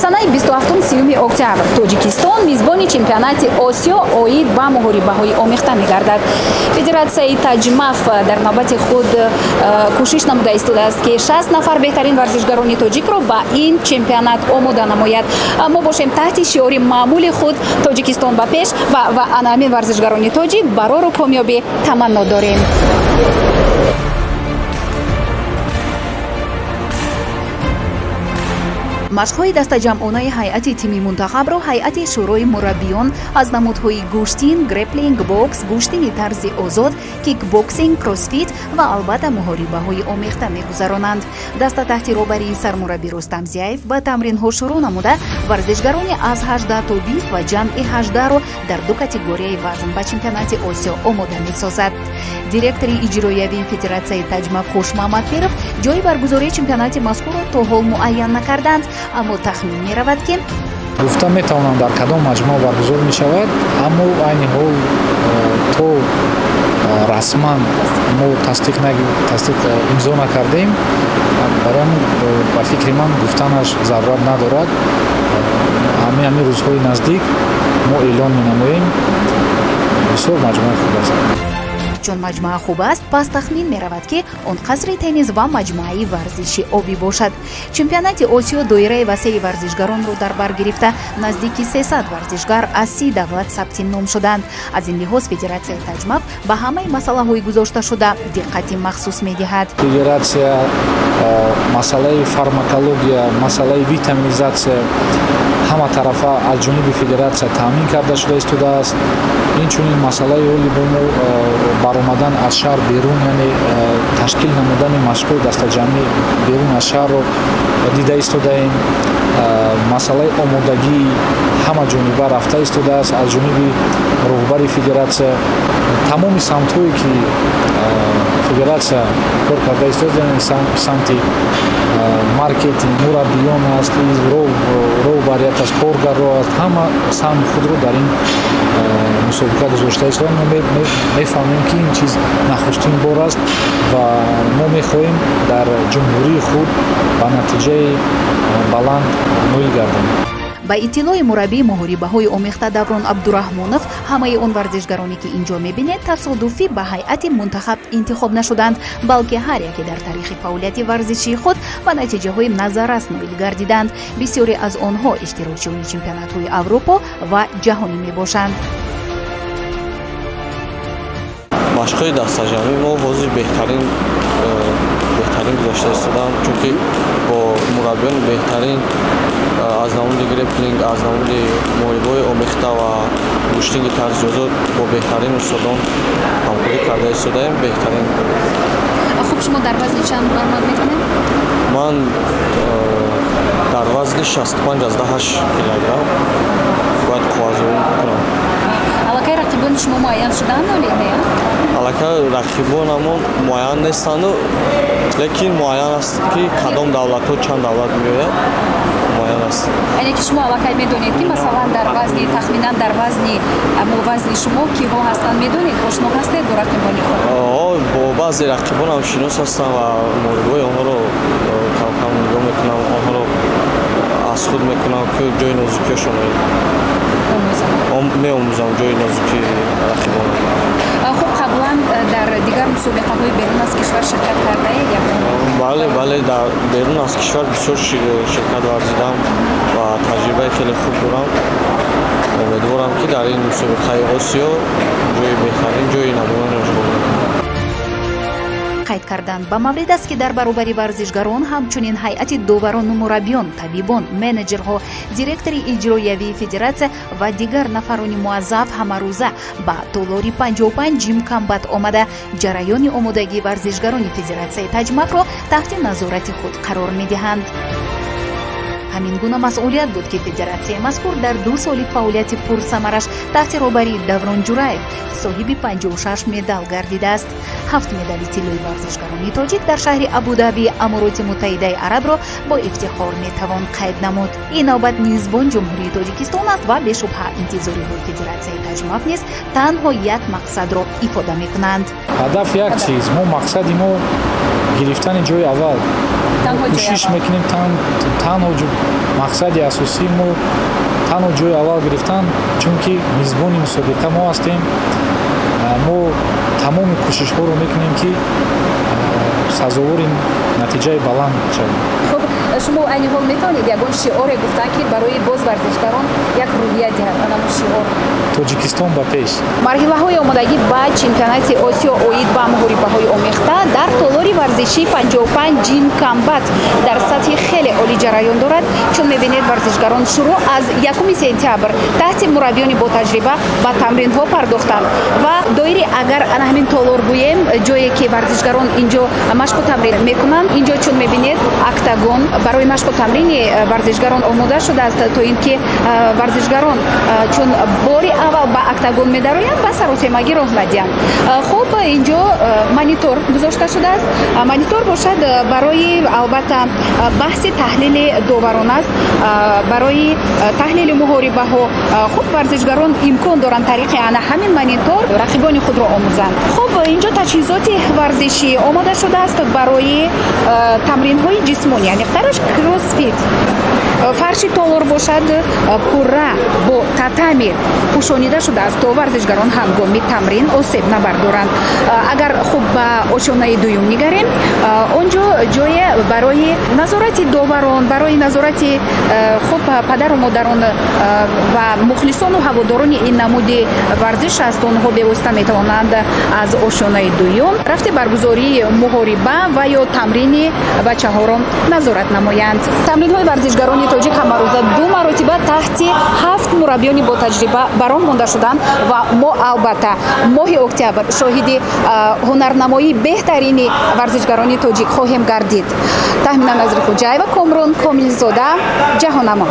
Санаи 27-30 октябр Тоҷикистон мизбони чемпионати Осиё оид ба муҳорибаҳои омехта мегардад. Федератсияи Таҷмаф дар навбати худ кӯшиш намуда истодааст, ки 60 нафар беҳтарин варзишгарони тоҷикро ба ин чемпионат омода намояд. Мо бошем таҳти шиори маъмули худ «Тоҷикистон ба пеш» ва ана ҳамин варзишгарони тоҷик барору комёбӣ таманно дорем. Машқҳои дастаҷамъонаи ҳайати тими мунтахабро ҳайати шӯрои мураббиён аз намудҳои гӯштин, греплинг, бокс, гӯштини тарзи озод, кикбоксинг, кроссфит ва албатта муҳорибаҳои омехта мегузаронанд. Даста таҳти роҳбарии сармураббӣ Рустам Зияев ба тамринҳо шурӯъ намуда, варзишгарони аз 18 то 20 ва ҷамъи 18-ро дар ду категорияи вазн ба чемпионати Осиё омода месозад. Директори иҷроиявии Федератсияи Таҷмаф Хушмамад Пиров ҷои баргузории чемпионати мазкурро то ҳол муайян накарданд, аммо тахмин меравад, ки гуфта метавонам дар кадом маҷмӯа баргузор мешавад, аммо айни ҳол то расман мо тасдиқ имзо накардем. Барои ба фикри ман гуфтанаш зарурат надорад. Ҳамин рӯзҳои наздик мо эълон менамоем. Бисёр маҷмӯаи хуб аст. Чун маҷмӯа хуб аст, пас тахмин меравад, ки он қасри теннис ва маҷмӯаи варзиши обӣ бошад. Чемпионати Осиё доираи васеи варзишгаронро дар бар гирифта, наздики 300 варзишгар аз 30 давлат сабти ном шуданд. Аз ин лиҳоз Федератсияи Таҷмаф ба ҳамаи масъалаҳои гузошташуда диққати махсус медиҳад. Федератсия масъалаи фармакология, масъалаи витаминизатсия ҳама тарафа аз ҷониби федератсия таъмин карда шуда истодааст. Инчунин масъалаи оли бо мо баромадан аз шаҳр берун, яъне ташкил намудани машқҳои дастаҷамъӣ берун аз шаҳрро дида истодаем. Масъалаи омодагии ҳама ҷониба рафта истодааст аз ҷониби роҳбари федератсия. Тамоми самтҳое ки федератсия кор карда истодааст, самти маркетинг, мураббиён аст, роҳбарият аст, коргарро аст, ҳама саҳми худро дар ин мусобиқа гузошта истодаанд. Мо мефаҳмем, ки ин чиз нахустин бор аст ва мо мехоҳем дар ҷумҳурии худ ба натиҷаи баланд ноил гардем. Ба иттилои мураббии муҳорибаҳои омехта Даврон Абдураҳмонов, ҳамаи он варзишгароне, ки инҷо мебинед, тасодуфӣ ба ҳайати мунтахаб интихоб нашуданд, балки ҳар яке дар таърихи фаъолияти варзишии худ ба натиҷаҳои назаррас ноил гардиданд. Бисёре аз онҳо иштирокчиёни чемпионатҳои Аврупо ва ҷаҳонӣ мебошанд. Машқҳои дастаҷамъӣ мо ҳозир беҳтарин гузошта истодам, чунки бо мураббиёни беҳтарин аз намуди греплинг, аз намуди муҳорибаҳои омехта ва гӯштинги тарзи озод бо беҳтарин устодон ҳамкорӣ карда истодаем. Беҳтарин. Хуб, шумо дар вазни чанд баромад мекунед? Ман дар вазни 65,8 килограмм бояд қуввазорӣ кунам. Аллакай рақибони шумо муайян шуданд ё не? Аллакай рақибонамон муайян нестанду, лекин муайян аст, ки кадом давлатҳо, чанд давлат меояд, муайян аст. Яъне ки шумо аллакай медонед, ки масалан дар вазни тахминан дар вазни вазни шумо киҳо ҳастанд, медонед, ошно ҳастед бо рақибони худ? Бо баъзе рақибонам шинос ҳастам ва муҳорибаҳои онҳоро кам-кам нигоҳ мекунам, онҳоро аз худ мекунам, ки ҷои нозукиашонро меомӯзам, ҷои нозукии рақибонам. Хуб, қаблан дар дигар мусобиқаҳои берун аз кишвар ширкат кардаед? Бале, бале, дар берун аз кишвар бисёр ширкат варзидам ва таҷрибаи хеле хуб дорам. Умедворам, ки дар ин мусобиқаи Осиё ҷои беҳтарин, ҷои намоёнро ишғол мекунам. Қайд кардан ба маврид аст, ки дар баробари варзишгарон ҳамчунин ҳайати доварону мураббиён, табибон, менеҷерҳо, директори иҷроиявии федератсия ва дигар нафарони муаззаф ҳамарӯза ба толори 55 Ҷим Камбат омада, ҷараёни омодагии варзишгарони федератсияи Таҷмафро таҳти назорати худ қарор медиҳанд. Ҳамин гуна масъулият буд, ки федератсияи мазкур дар 2 соли фаъолияти пурсамараш таҳти роҳбарии Даврон Ҷураев соҳиби 56 медал гардидааст. 7 медали тиллои варзишгарони тоҷик дар шаҳри Абудаби Амороти Муттаҳидаи Арабро бо ифтихор метавон қайд намуд. Ин навбат мизбон Ҷумҳурии Тоҷикистон аст ва бешубҳа интизориҳои федератсияи Таҷмаф низ танҳо як мақсадро ифода мекунанд. Ҳадаф як чиз, мо мақсади мо гирифтани ҷои аввал. Кӯшиш мекунем танҳо мақсади асосии мо танҳо ҷои аввал гирифтан, чунки мизбони мусобиқа мо ҳастем. Мо тамоми кӯшишҳоро мекунем, ки сазовори натиҷаи баланд шавем. Хуб, шумо айни ҳол метавонед ягон шиоре гуфтан, ки барои боз варзишгарон як рӯҳия диҳад? Анамун шиор. Тоҷикистон ба пеш. Марҳилаҳои омодагӣ ба чемпионати Осиё оид ба муҳорибаҳои омехта дар толори варзишии 55 Ҷим Камбат дар сатҳи хеле олӣ ҷараён дорад. Чун мебинед, варзишгарон шурӯъ аз 1 сентябр таҳти мураббиёни ботаҷриба ба тамринҳо пардохтанд ва доири агар ана ҳамин толор гӯем, ҷое ки варзишгарон инҷо машқу тамрин мекунанд, инҷо чун мебинед, октагон барои машқу тамрини варзишгарон омода шудааст, то ин ки варзишгарон чун бори аввал ба октагон медароянд, ба саросемагӣ роҳ надиҳанд. Хуб, инҷо монитор гузошта шудааст. Монитор бошад барои албатта баҳси таҳлили доварон аст, барои таҳлили муҳорибаҳо. Хуб, варзишгарон имкон доранд тариқи ана ҳамин монитор рақибони худро омӯзанд. Хуб, инҷо таҷҳизоти варзишӣ омода шудааст барои тамринҳои ҷисмонӣ, аниқтараш кроссфит. Фарши толор бошад пурра бо татами пӯшонида шудааст, то варзишгарон ҳангоми тамрин осеб набардоранд. Агар хуб ба ошёнаи дуюм нигарем, он ҷо ҷое барои назорати доварон, барои назорати хуб падару модарон ва мухлисону ҳаводорони ин намуди варзиш аст. Онҳо бевосита метавонанд аз ошёнаи дуюм рафти баргузории муҳориба ва ё тамрини бачаҳоро назорат намоянд. Тамринҳои варзишгарони тоҷик ҳамарӯза 2 маротиба таҳти 7 мураббиёни ботаҷриба ба роҳ монда шуданд ва мо албатта моҳи октябр шоҳиди ҳунарнамоии беҳтарини варзишгарони тоҷик хоҳем гардид. Таҳмина Назрихуҷаева, Комрон Комилзода, Ҷаҳонамо.